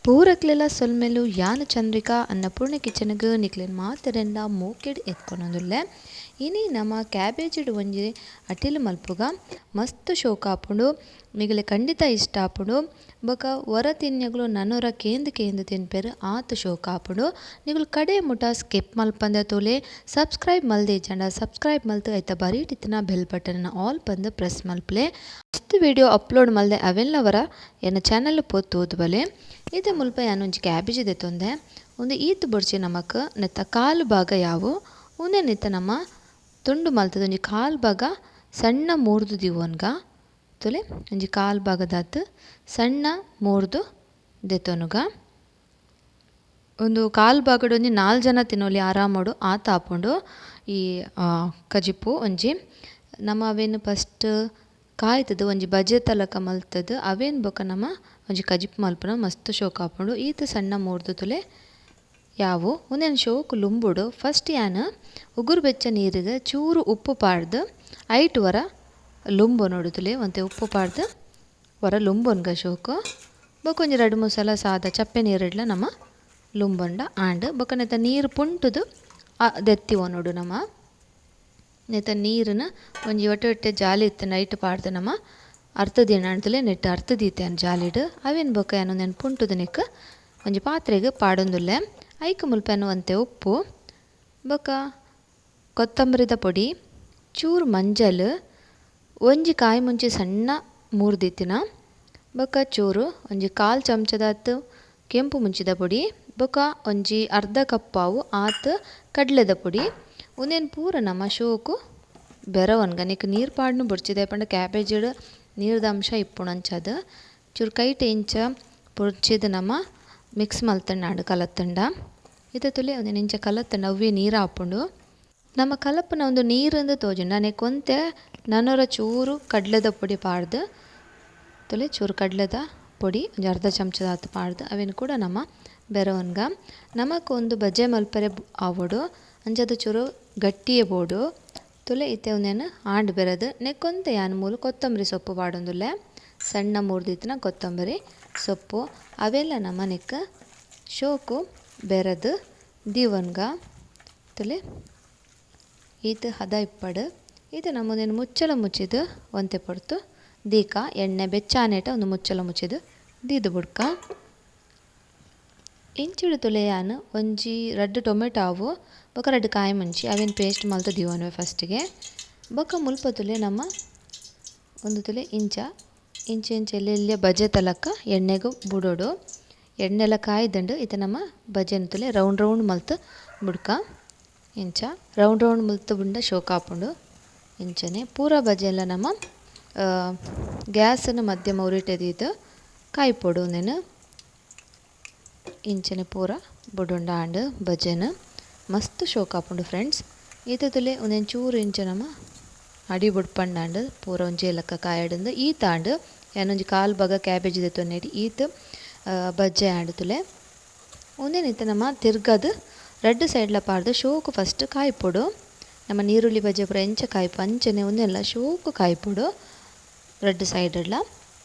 ಪೂರಕ್ಲೆಲ ಸೊಲ್ಮೆಲು. ಯಾನ್ ಚಂದ್ರಿಕಾ ಅನ್ನಪೂರ್ಣ ಕಿಚನ್ಗ್ ನಿಕ್ಲೆನ್ ಮಾತೆರೆನ್ಲ ಮೋಕೆಡ್ ಎತ್ಕೊನೊಂದುಲ್ಲೆ. ಇನಿ ನಮ ಕ್ಯಾಬೇಜಿಡ್ ಒಂಜಿ ಅಟಿಲ್ ಮಲ್ಪುಗ. ಮಸ್ತ್ ಶೋಕ್ ಆಪುಂಡು, ನಿಗಲೆ ಖಂಡಿತ ಇಷ್ಟ ಆಪುಂಡು. ಬೊಕ ಒರ ತಿನ್ಯಗುಲು ನನೊರ ಕೇಂದ್ ಕೇಂದ್ ತಿನ್ಪೆರ್, ಆತ್ ಶೋಕ್ ಆಪುಂಡು. ನಿಗುಲು ಕಡೆ ಮುಟ ಸ್ಕಿಪ್ ಮಲ್ಪಂದೆ ತೂಲೆ. ಸಬ್ಸ್ಕ್ರೈಬ್ ಮಲ್ದೆ ಇಜ್ಜಂಡ ಸಬ್ಸ್ಕ್ರೈಬ್ ಮಲ್ತ್ ಐತ ಬರೀಟಿತ್ತಿನ ಬೆಲ್ ಬಟನ್ ಆಲ್ ಪಂದ್ ಪ್ರೆಸ್ ಮಲ್ಪಲೆ. ಮಸ್ತ್ ವಿಡಿಯೋ ಅಪ್ಲೋಡ್ ಮಲ್ದೆ ಅವೆನ್ಲ ವರ ಎನ್ನ ಚಾನೆಲ್ ಪೋತು ತೂದು ಬಲೆ. ಇತ್ತೆ ಮುಲ್ಪ ಯಾನ್ ಒಂಜಿ ಕ್ಯಾಬೇಜ್ ದೆತ್ತೊಂದೆ. ಉಂದು ಈತ್ ಬೊಡ್ಚಿ ನಮಕ್, ನೆತ್ತ ಕಾಲು ಭಾಗ ಯಾವು. ಉಂದೆನ್ ಇತ್ತೆ ನಮ ತುಂಡು ಮಲ್ತದ ಒಂಜಿ ಕಾಲು ಭಾಗ ಸಣ್ಣ ಮೂರ್ದು ದಿವೊನ್ಗ ತುಲೆ. ಒಂಜಿ ಕಾಲು ಭಾಗದಾತ್ ಸಣ್ಣ ಮೂರ್ದು ದೆತ್ತೊನುಗ. ಉಂದು ಕಾಲು ಭಾಗಡ್ ಒಂಜಿ 4 ಜನ ತಿನೊಲಿ ಆರಾಮೊಡು ಆತ್ ಆಪುಂಡು. ಈ ಕಜಿಪು ಒಂಜಿ ನಮ ಅವೆನ್ ಫಸ್ಟ್ ಕಾಯ್ತದ ಒಂಜಿ ಬಜೆ ತಲಕ ಮಲ್ತದ್ ಅವೆನ್ ಬೊಕ ನಮ ಒಂಜಿ ಕಜಿಪು ಮಲ್ಪುನ ಮಸ್ತ್ ಶೋಕ್ ಆಪುಂಡು. ಈತ್ ಸಣ್ಣ ಮೂರ್ದು ತುಲೆ ಯಾವು. ಉಂದೆನ್ ಶೋಕ್ ಲುಂಬುಡು ಫಸ್ಟ್ ಯಾನ್ ಉಗುರು ಬೆಚ್ಚ ನೀರಿಗೆ ಚೂರು ಉಪ್ಪು ಪಾಡ್ದು ಐಟ್ ವರ ಲುಂಬೊನೊಡು ತುಲೆ. ಒಂತೆ ಉಪ್ಪು ಪಾಡ್ದು ವರ ಲುಂಬೊನ್ಗ ಶೋಕು. ಬೊಕ ಒಂಜಿ 2-3 ಸಲ ಸಾದ ಚಪ್ಪೆ ನೀರಿಡ್ಲ ನಮ ಲುಂಬೊಂಡ ಆಂಡ್. ಬೊಕ ನೆತ್ತ ನೀರು ಪುಂಟುದು ದೆತ್ತಿ ಒನೊಡು ನಮ. ನೆತ್ತ ನೀರನ್ನ ಒಂಜಿ ಒಟ್ಟೆ ಒಟ್ಟೆ ಜಾಲಿ ಇತ್ತು ನೈಟ್ ಪಾಡ್ದು ನಮ ಅರ್ಥ ದಿನ ನೆಟ್ಟು ಅರ್ಥ ದೀತೆ ಜಾಲಿಡ್. ಅವೇನು ಬೊಕ ಯಾನ್ ಉಂದೆನ್ ಪುಂಟುದು ನೆಕ್ ಒಂಜಿ ಪಾತ್ರೆಗ್ ಪಾಡೊಂದುಲ್ಲೆ. ಐಕ್ ಮುಲ್ಪೆನ್ ಒಂತೆ ಉಪ್ಪು ಬೊಕ ಕೊತ್ತಂಬರಿದ ಪೊಡಿ, ಚೂರು ಮಂಜಲ್, ಒಂಜಿ ಕಾಯಿ ಮುಂಚಿ ಸಣ್ಣ ಮೂರ್ದಿತ್ತಿನ, ಬೊಕ ಚೂರು ಒಂಜಿ ಕಾಲ್ ಚಮಚದಾತ್ ಕೆಂಪು ಮುಂಚಿದ ಪೊಡಿ, ಬೊಕ ಒಂಜಿ ಅರ್ಧ ಕಪ್ಪಾವು ಆತ್ ಕಡ್ಲೆದ ಪೊಡಿ. ಉಂದೆನ್ ಪೂರ ನಮ ಶೋಕು ಬೆರವನ್ಗ. ನೆಕ್ ನೀರು ಪಾಡ್ನು ಬೊಡ್ಚಿದೆ ಪಂಡ ಕ್ಯಾಬೇಜಿಡ್ ನೀರ್ದ ಅಂಶ ಇಪ್ಪುಂಡು ಅಂಚಾದ್ ಚೂರು ಕೈಟ್ ಇಂಚ ಪೊಡ್ಚಿದ್ ನಮ ಮಿಕ್ಸ್ ಮಲ್ತಂಡ ಕಲತ್ತಂಡ. ಇತ್ತೆ ತುಲೆ ಉಂದೆನ್ ಇಂಚ ಕಲತ್ತಂಡ ಅವ್ವೇ ನೀರು ಆಪುಂಡು. ನಮ್ಮ ಕಲಪುನ ಒಂದು ನೀರಿಂದು ತೋಜುಂಡ ನೆಕ್ ಒಂತೆ ನನೊರ ಚೂರು ಕಡ್ಲೆದ ಪೊಡಿ ಪಾಡ್ದು ತುಲೆ. ಚೂರು ಕಡ್ಲೆದ ಪೊಡಿ ಒಂಜಿ ಅರ್ಧ ಚಮಚದಾತ್ ಪಾಡ್ದು ಅವೆನ್ ಕೂಡ ನಮ ಬೆರವನ್ಗ. ನಮಕ್ ಒಂದು ಬಜೆ ಮಲ್ಪರೆ ಆವೊಡು ಅಂಚಾದ್ ಚೂರು ಗಟ್ಟಿಯೇ ಬೋಡು ತುಲೆ. ಇತ್ತೆ ಉಂದೆನ್ ಆಂಡ್ ಬೆರದು ನೆಕ್ಕೊಂತೆ ಯಾನ್ ಮೂಲು ಕೊತ್ತಂಬರಿ ಸೊಪ್ಪು ಪಾಡೊಂದುಲ್ಲೆ. ಸಣ್ಣ ಮೂರ್ದಿತ್ತಿನ ಕೊತ್ತಂಬರಿ ಸೊಪ್ಪು ಅವೆಲ್ಲ ನಮ ನೆಕ್ ಶೋಕು ಬೆರದು ದೀವನ್ಗ ತುಲೆ. ಈತ್ ಹದ ಇಪ್ಪಡು. ಇದು ನಮ್ಮನೇನು ಮುಚ್ಚಳ ಮುಚ್ಚಿದು ಒಂತೆ ಪೊರ್ತು ದೀಕ ಎಣ್ಣೆ ಬೆಚ್ಚಾನೇಟ ಒಂದು ಮುಚ್ಚಳ ಮುಚ್ಚಿದು ದೀದು ಬುಡ್ಕ. ಇಂಚಿಡು ತುಲೆ ಯಾನ್ ಒಂಜಿ 2 ಟೊಮೆಟೊ ಆವು ಬೊಕ 2 ಕಾಯಿ ಮುಂಚಿ ಅವೇನು ಪೇಸ್ಟ್ ಮಲ್ತು ದೀವೊನ್ವೆ ಫಸ್ಟಿಗೆ. ಬೊಕ ಮುಲ್ಪ ತುಲೆ ನಮ್ಮ ಒಂದು ತುಲೆ ಇಂಚ ಇಂಚ ಇಂಚ ಎಲ್ಲೆಲ್ಲೆ ಬಜೆ ತಲಕ ಎಣ್ಣೆಗೂ ಬುಡೋಡು. ಎಣ್ಣೆಲ್ಲ ಕಾಯ್ದಂಡು ಇತ್ತೆ ನಮ್ಮ ಬಜೆನ ತುಲೆ ರೌಂಡ್ ರೌಂಡ್ ಮಲ್ತು ಬುಡ್ಕ. ಇಂಚ ರೌಂಡ್ ರೌಂಡ್ ಮಲ್ತು ಬುಂಡ ಶೋಕ್ ಆಪುಂಡು. ಇಂಚನೆ ಪೂರ ಬಜೆಲ್ಲ ನಮ್ಮ ಗ್ಯಾಸನ್ನು ಮಧ್ಯಮ ಉರಿಟೆ ದೀದ್ ಕಾಯ್ಪೊಡು ಉಂದೆನ್. ಇಂಚನೆ ಪೂರ ಬುಡುಂಡ ಆಂಡ್ ಬಜೆನ ಮಸ್ತ್ ಶೋಕ್ ಆಪುಂಡು ಫ್ರೆಂಡ್ಸ್. ಇತ್ತೆ ತುಲೆ ಉಂದೆನ್ ಚೂರು ಇಂಚ ನಮ ಅಡಿ ಬುಡ್ಪಂಡಾಂಡ್ ಪೂರ ಒಂಜೇ ಲೆಕ್ಕ ಕಾಯಡ್ಂದ್. ಈತ್ ಆಂಡ್ ಯಾನೊಂಜಿ ಕಾಲ್ ಭಾಗ ಕ್ಯಾಬೇಜ್ ದೆತ್ತೊಂದೇಟ್ ಈತ್ ಬಜ್ಜೆ ಆಂಡ್ ತುಲೆ. ಉಂದೆನ್ ಇತ್ತೆ ನಮ ತಿರ್ಗದ್ 2 ಸೈಡ್ಲ ಪಾಡ್ದ್ ಶೋಕು ಫಸ್ಟ್ ಕಾಯ್ಪೊಡು. ನಮ್ಮ ನೀರುಳ್ಳಿ ಬಜ್ಜೆ ಪೂರ ಎಂಚ ಕಾಯ್ಪು ಅಂಚನೆ ಉಂದೆಲ್ಲ ಶೋಕು ಕಾಯ್ಪೊಡು 2 ಸೈಡ್ಲ.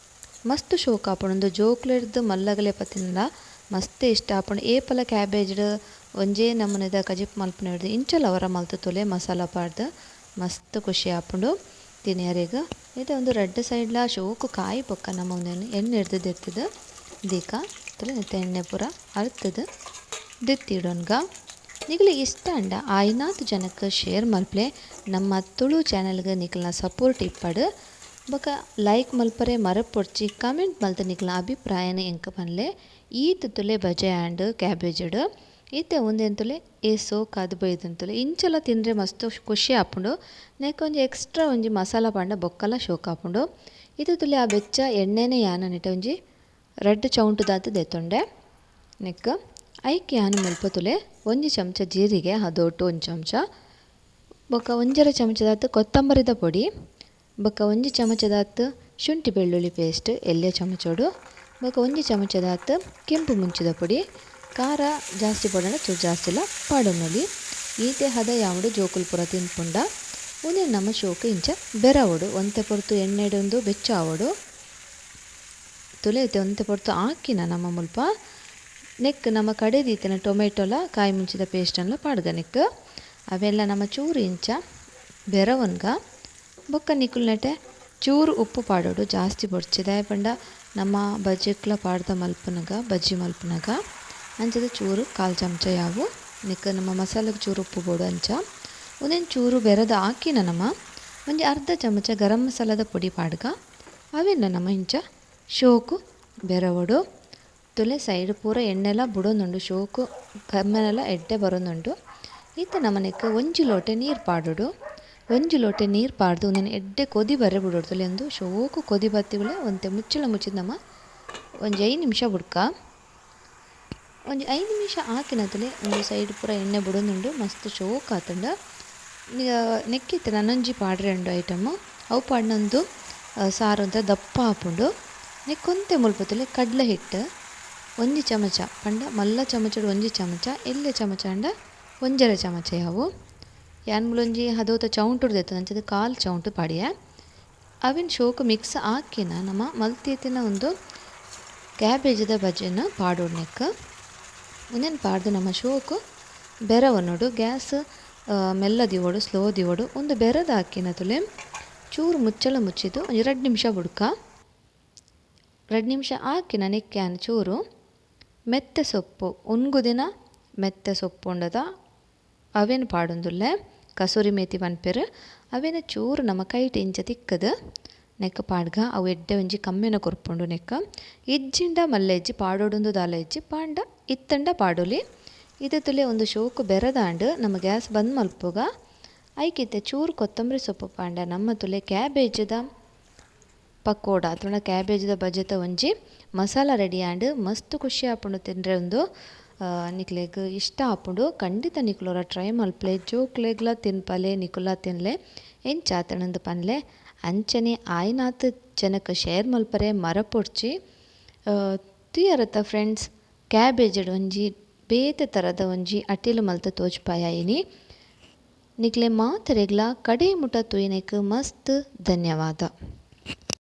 ಮಸ್ತ್ ಶೋಕ್ ಆಪುಂಡು. ಉಂದು ಜೋಕ್ಲೆಡ್ದ್ ಮಲ್ಲಗಲೆ ಪತಿಂಡ ಮಸ್ತ್ ಇಷ್ಟ ಆಪುಂಡು. ಏಪಲ ಕ್ಯಾಬೇಜ್ಡ್ ಒಂಜೇ ನಮೂನೆದ ಕಜಿಪು ಮಲ್ಪುನ ಇಂಚಲ ಅವರ ಮಲ್ತ್ ತುಲೆ ಮಸಾಲ ಪಾಡ್ದ್ ಮಸ್ತ್ ಖುಷಿ ಆಪುಂಡು ತಿನಿಯರೆಗ್. ಇತ್ತೆ ಒಂದು 2 ಸೈಡ್ಲ ಶೋಕು ಕಾಯಿ ಬೊಕ್ಕ ನಮ್ಮ ಉಂದೆನ್ ಎಣ್ಣೆ ಹಿಡ್ದು ದೆತ್ತದು ದೀಕ ತುಲೆ. ಇತ್ತೆ ಎಣ್ಣೆ ಪೂರ ಅರ್ತದು ದೆತ್ತಿಡೊನ್ಗ. ನಿಗಲೆ ಇಷ್ಟ ಅಂಡ ಆಯಿನಾತ್ ಜನಕ್ಕೆ ಶೇರ್ ಮಲ್ಪಲೆ. ನಮ್ಮ ತುಳು ಚಾನೆಲ್ಗೆ ನಿಕಲ್ನ ಸಪೋರ್ಟ್ ಇಪ್ಪಡು. ಬೊಕ ಲೈಕ್ ಮಲ್ಪರೆ ಮರಪೊಡ್ಚಿ. ಕಮೆಂಟ್ ಮಲ್ತ ನಿಕಲ್ನ ಅಭಿಪ್ರಾಯನ ಎಂಕ ಪನ್ಲೆ. ಈತ್ ತುಲೆ ಬಜೆ ಆಂಡ್ ಕ್ಯಾಬೇಜ್ಡ್. ಇತ್ತೆ ಉಂದೆನ್ ತುಲೆ ಏ ಸೋಕಾದ್ ಬೈದಂತುಲೆ. ಇಂಚಲ ತಿಂದ್ರೆ ಮಸ್ತ್ ಖುಷಿ ಆಪುಂಡು. ನೆಕ್ ಒಂಜಿ ಎಕ್ಸ್ಟ್ರಾ ಒಂಜಿ ಮಸಾಲ ಪಾಂಡ ಬೊಕ್ಕಲ ಶೋಕ್ ಆಪುಂಡು. ಇತ್ತೆ ತುಲೆ ಆ ಬೆಚ್ಚ ಎಣ್ಣೆನೆ ಯಾನ್ ನೆಟ ಒಂಜಿ 2 ಚೌಂಟುದಾತ್ ದೆತ್ತೊಂಡೆ ನೆಕ್. ಐಕ್ ಯಾನ್ ಮುಲ್ಪ ತುಲೆ ಒಂಜಿ ಚಮಚ ಜೀರಿಗೆ ಹದೋಟು ಒಂಜಿ ಚಮಚ, ಬೊಕ 1.5 ಚಮಚದಾತ್ ಕೊತ್ತಂಬರಿದ ಪೊಡಿ, ಬೊಕ ಒಂಜಿ ಚಮಚದಾತ್ ಶುಂಠಿ ಬೆಳ್ಳುಳ್ಳಿ ಪೇಸ್ಟ್ ಎಲ್ಯ ಚಮಚೋಡು, ಬೊಕ ಒಂಜಿ ಚಮಚದಾತ್ ಕೆಂಪು ಮುಂಚಿದ ಪೊಡಿ. ಖಾರ ಜಾಸ್ತಿ ಪೊಡಂಡ ಚೂರು ಜಾಸ್ತಿ ಇಲ್ಲ ಪಾಡೊನೊಲಿ. ಈತೆ ಹದ ಯಾವಡು ಜೋಕುಲು ಪೂರ ತಿನ್ಪುಂಡ. ಉಂದೆನ್ ನಮ್ಮ ಶೋಕು ಇಂಚ ಬೆರವೊಡು. ಒಂತೆ ಪೊರ್ತು ಎಣ್ಣೆಡೊಂದು ಬೆಚ್ಚ ಆವೊಡು ತುಲೆ. ಇತ್ತೆ ಒಂತೆ ಪೊರ್ತು ಆಕಿನ ನಮ್ಮ ಮುಲ್ಪ ನೆಕ್ಕ್ ನಮ ಕಡೆ ದೀತಿನ ಟೊಮೆಟೊಲ ಕಾಯಿ ಮುಂಚಿದ ಪೇಸ್ಟನ್ಲ ಪಾಡ್ಗ ನೆಕ್ಕ್ ಅವೆಲ್ಲ ನಮ ಚೂರು ಇಂಚ ಬೆರವೊನ್ಗ. ಬೊಕ್ಕ ನಿಕುಲ್ನೆಟೆ ಚೂರು ಉಪ್ಪು ಪಾಡೊಡು, ಜಾಸ್ತಿ ಬೊಡ್ಚಿ ದಾಯೆ ಪಂಡ ನಮ ಬಜ್ಜೆಕ್ಲ ಪಾಡ್ದ ಮಲ್ಪುನಗ ಬಜ್ಜಿ ಮಲ್ಪುನಗ ಅಂಚದ ಚೂರು ಕಾಲು ಚಮಚ ಯಾವು. ನೆಕ್ಕ್ ನಮ್ಮ ಮಸಾಲೆಗ್ ಚೂರು ಉಪ್ಪು ಬೋಡು ಅಂಚ ಉಂದೆನ್ ಚೂರು ಬೆರದ ಹಾಕಿನ ನಮ ಒಂಜಿ ಅರ್ಧ ಚಮಚ ಗರಂ ಮಸಾಲದ ಪೊಡಿ ಪಾಡ್ಗ. ಅವೆನ್ನ ನಮ ಇಂಚ ಶೋಕು ಬೆರವೊಡು. ತುಲೆ ಸೈಡ್ ಪೂರ ಎಣ್ಣೆಲ ಬುಡೊಂದುಂಡು, ಶೋಕು ಕಮ್ಮೆನಲ ಎಡ್ಡೆ ಬರೊಂದುಂಡು. ಇತ್ತೆ ನಮನೆಕ್ ಒಂಜಿ ಲೋಟೆ ನೀರು ಪಾಡೊಡು. ಒಂಜಿ ಲೋಟೆ ನೀರು ಪಾಡ್ದು ಉಂದೆನ್ ಎಡ್ಡೆ ಕೊದಿ ಬರೆ ಬುಡೊಡು. ತುಲೆ ಉಂದು ಶೋಕು ಕೊದಿ ಬತ್ತಿಗುಳೆ ಒಂತೆ ಮುಚ್ಚಳ ಮುಚ್ಚಿದ್ ನಮ ಒಂಜಿ 5 ನಿಮಿಷ ಬುಡ್ಕ. ಒಂಜಿ 5 ನಿಮಿಷ ಹಾಕಿನ ತುಲೆ ಉಂದು ಸೈಡ್ ಪೂರ ಎಣ್ಣೆ ಬುಡೊಂದುಂಡು, ಮಸ್ತ್ ಶೋಕು ಆತುಂಡು. ನೆಕ್ಕಿತ್ತೆ ನನೊಂಜಿ ಪಾಡ್ರೆ ಉಂಡು ಐಟಮ್, ಅವು ಪಾಡ್ನೊಂದು ಸಾರು ಅಂತ ದಪ್ಪ ಆಪುಂಡು. ನೆಕ್ಕೊಂತೆ ಮುಲ್ಪ ತುಲೆ ಕಡಲೆ ಹಿಟ್ಟು ಒಂಜಿ ಚಮಚ ಪಂಡ ಮಲ್ಲ ಚಮಚಡ್ ಒಂಜಿ ಚಮಚ, ಎಲ್ಯ ಚಮಚ ಅಂಡ ಒಂಜರೆ ಚಮಚ ಯಾವು. ಯಾನ್ ಮುಲೊಂಜಿ ಹದೋತ ಚೌಂಟುಡು ದೆತ್ತುಂಡು ಅಂಚದ ಕಾಲು ಚೌಂಟು ಪಾಡಿಯೆ. ಅವಿನ ಶೋಕು ಮಿಕ್ಸ್ ಹಾಕಿನ ನಮ ಮಲ್ತಿತ್ತಿನ ಒಂದು ಕ್ಯಾಬೇಜದ ಬಜ್ಜಿನ ಪಾಡೋಡು ನೆಕ್. ಉಂದೆನ್ ಪಾಡ್ದು ನಮ್ಮ ಶೋಕು ಬೆರವನೋಡು, ಗ್ಯಾಸ್ ಮೆಲ್ಲ ದಿವೋಡು, ಸ್ಲೋ ದಿವೋಡು. ಉಂದು ಬೆರದ ಹಾಕಿನ ತುಲೆ ಚೂರು ಮುಚ್ಚಳ ಮುಚ್ಚಿದ್ದು ಒಂಜಿ 2 ನಿಮಿಷ ಬುಡ್ಕ. 2 ನಿಮಿಷ ಹಾಕಿನ ನೆಕ್ಕ್ಯಾನ್ ಚೂರು ಮೆತ್ತೆ ಸೊಪ್ಪು ಉನ್ಗುದಿನ ಮೆತ್ತೆ ಸೊಪ್ಪು ಉಂಡದ ಅವೇನು ಪಾಡೊಂದುಲ್ಲೆ, ಕಸೂರಿ ಮೇತಿ ಪನ್ಪೆರ್. ಅವೇನ ಚೂರು ನಮ್ಮ ಕೈಟ್ ಇಂಚ ತಿಕ್ಕದು ನೆಕ್ ಪಾಡ್ಗ. ಅವು ಎಡ್ಡೆ ಒಂಜಿ ಕಮ್ಮೆನ ಕೊರ್ಪುಂಡು ನೆಕ್. ಇಜ್ಜಿಂಡ ಮಲ್ಲೆ ಇಜ್ಜಿ ಪಾಡೊಡುಂದು ದಾಲ ಇಜ್ಜಿ, ಪಾಂಡ ಇತ್ತಂಡ ಪಾಡೊಲಿ. ಇದು ತುಲೆ ಒಂದು ಶೋಕು ಬೆರದಾಂಡು ನಮ್ಮ ಗ್ಯಾಸ್ ಬಂದ್ ಮಲ್ಪುಗ. ಐಕಿತ್ತೆ ಚೂರು ಕೊತ್ತಂಬರಿ ಸೊಪ್ಪು ಪಾಂಡ ನಮ್ಮ ತುಲೆ ಕ್ಯಾಬೇಜದ ಪಕೋಡ ಅಥವಾ ಕ್ಯಾಬೇಜದ ಬಜೆತ ಒಂಜಿ ಮಸಾಲ ರೆಡಿ ಆಂಡ್. ಮಸ್ತ್ ಖುಷಿ ಆಪುಂಡು ತಿಂದ್ರೆ. ಉಂದು ನಿಕ್ಲೆಗ್ ಇಷ್ಟ ಆಪುಂಡು, ಖಂಡಿತ ನಿಕುಲೊರ ಟ್ರೈ ಮಲ್ಪಲೆ, ಜೋಕ್ಲೆಗ್ಲ ತಿನ್ಪಲೆ, ನಿಕುಲ ತಿನ್ಲೆ, ಎಂಚಾತಣಂದು ಪನ್ಲೆ. ಅಂಚನೆ ಆಯ್ನಾತ್ ಜನಕ್ ಶೇರ್ ಮಲ್ಪರೆ ಮರಪೊಡ್ಚಿ. ತುಯರತ ಫ್ರೆಂಡ್ಸ್, ಕ್ಯಾಬೇಜಡ್ ಒಂಜಿ ಬೇತೆ ಥರದ ಒಂಜಿ ಅಟಿಲು ಮಲ್ತ್ ತೋಜ್ಪಾಯ ಇನಿ. ನಿಕ್ಲೆ ಮಾತೆರೆಗ್ಲ ಕಡೆ ಮುಟ ತೂಯಿನೆಕ್ ಮಸ್ತ್ ಧನ್ಯವಾದ.